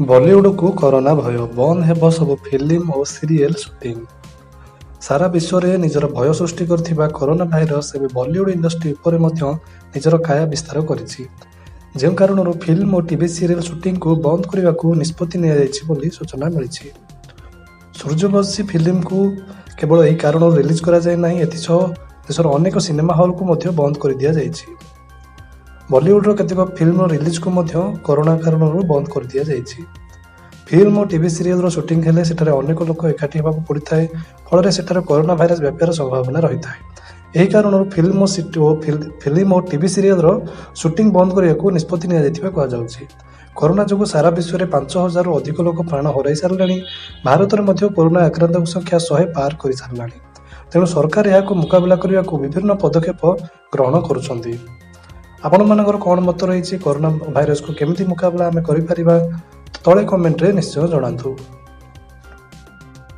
ବଲିଉଡକୁ corona ଭୟ, ବନ୍ଦ ହେବ ସବୁ ଫିଲ୍ମ ଓ ସିରିଏଲ ସୁଟିଂ। ସାରା ବିଶ୍ୱରେ ନିଜର ଭୟ ସୃଷ୍ଟି କରିଥିବା କରୋନା ଭାଇରସ ଏବେ ବଲିଉଡ ଇଣ୍ଡଷ୍ଟ୍ରି ଉପରେ ମଧ୍ୟ ନିଜର କାୟା ବିସ୍ତାର କରିଛି। ଯେଉଁ କାରଣରୁ ଫିଲ୍ମ ଓ ଟିଭି ସିରିଏଲ ସୁଟିଂକୁ ବନ୍ଦ କରିବାକୁ ନିଷ୍ପତ୍ତି ନିଆଯାଇଛି ବୋଲି ସୂଚନା ମିଳିଛି। ସୂର୍ଯ୍ୟବଂଶୀ ଫିଲ୍ମକୁ କେବଳ ଏହି କାରଣରୁ ରିଲିଜ କରାଯାଇ ନାହିଁ, ଏଥିସହ ଦେଶର ଅନେକ ସିନେମା ହଲକୁ ମଧ୍ୟ ବନ୍ଦ କରିଦିଆଯାଇଛି। ବଲିଉଡର କେତେକ ଫିଲ୍ମର ରିଲିଜକୁ ମଧ୍ୟ କରୋନା କାରଣରୁ ବନ୍ଦ କରିଦିଆଯାଇଛି। ଫିଲ୍ମ ଓ ଟିଭି ସିରିଏଲର ସୁଟିଂ ହେଲେ ସେଠାରେ ଅନେକ ଲୋକ ଏକାଠି ହେବାକୁ ପଡ଼ିଥାଏ। ଫଳରେ ସେଠାରେ କରୋନା ଭାଇରସ ବ୍ୟାପିବାର ସମ୍ଭାବନା ରହିଥାଏ। ଏହି କାରଣରୁ ଫିଲ୍ମ ଓ ଟିଭି ସିରିଏଲର ସୁଟିଂ ବନ୍ଦ କରିବାକୁ ନିଷ୍ପତ୍ତି ନିଆଯାଇଥିବା କୁହାଯାଉଛି। କରୋନା ଯୋଗୁଁ ସାରା ବିଶ୍ୱରେ 5000ରୁ ଅଧିକ ଲୋକ ପ୍ରାଣ ହରାଇ ସାରିଲେଣି। ଭାରତରେ ମଧ୍ୟ କରୋନା ଆକ୍ରାନ୍ତଙ୍କ ସଂଖ୍ୟା 100 ପାର କରିସାରିଲାଣି। ତେଣୁ ସରକାର ଏହାକୁ ମୁକାବିଲା କରିବାକୁ ବିଭିନ୍ନ ପଦକ୍ଷେପ ଗ୍ରହଣ କରୁଛନ୍ତି। ଆପଣମାନଙ୍କର କ'ଣ ମତ ରହିଛି, କରୋନା ଭାଇରସକୁ କେମିତି ମୁକାବିଲା ଆମେ କରିପାରିବା, ତଳେ କମେଣ୍ଟରେ ନିଶ୍ଚୟ ଜଣାନ୍ତୁ।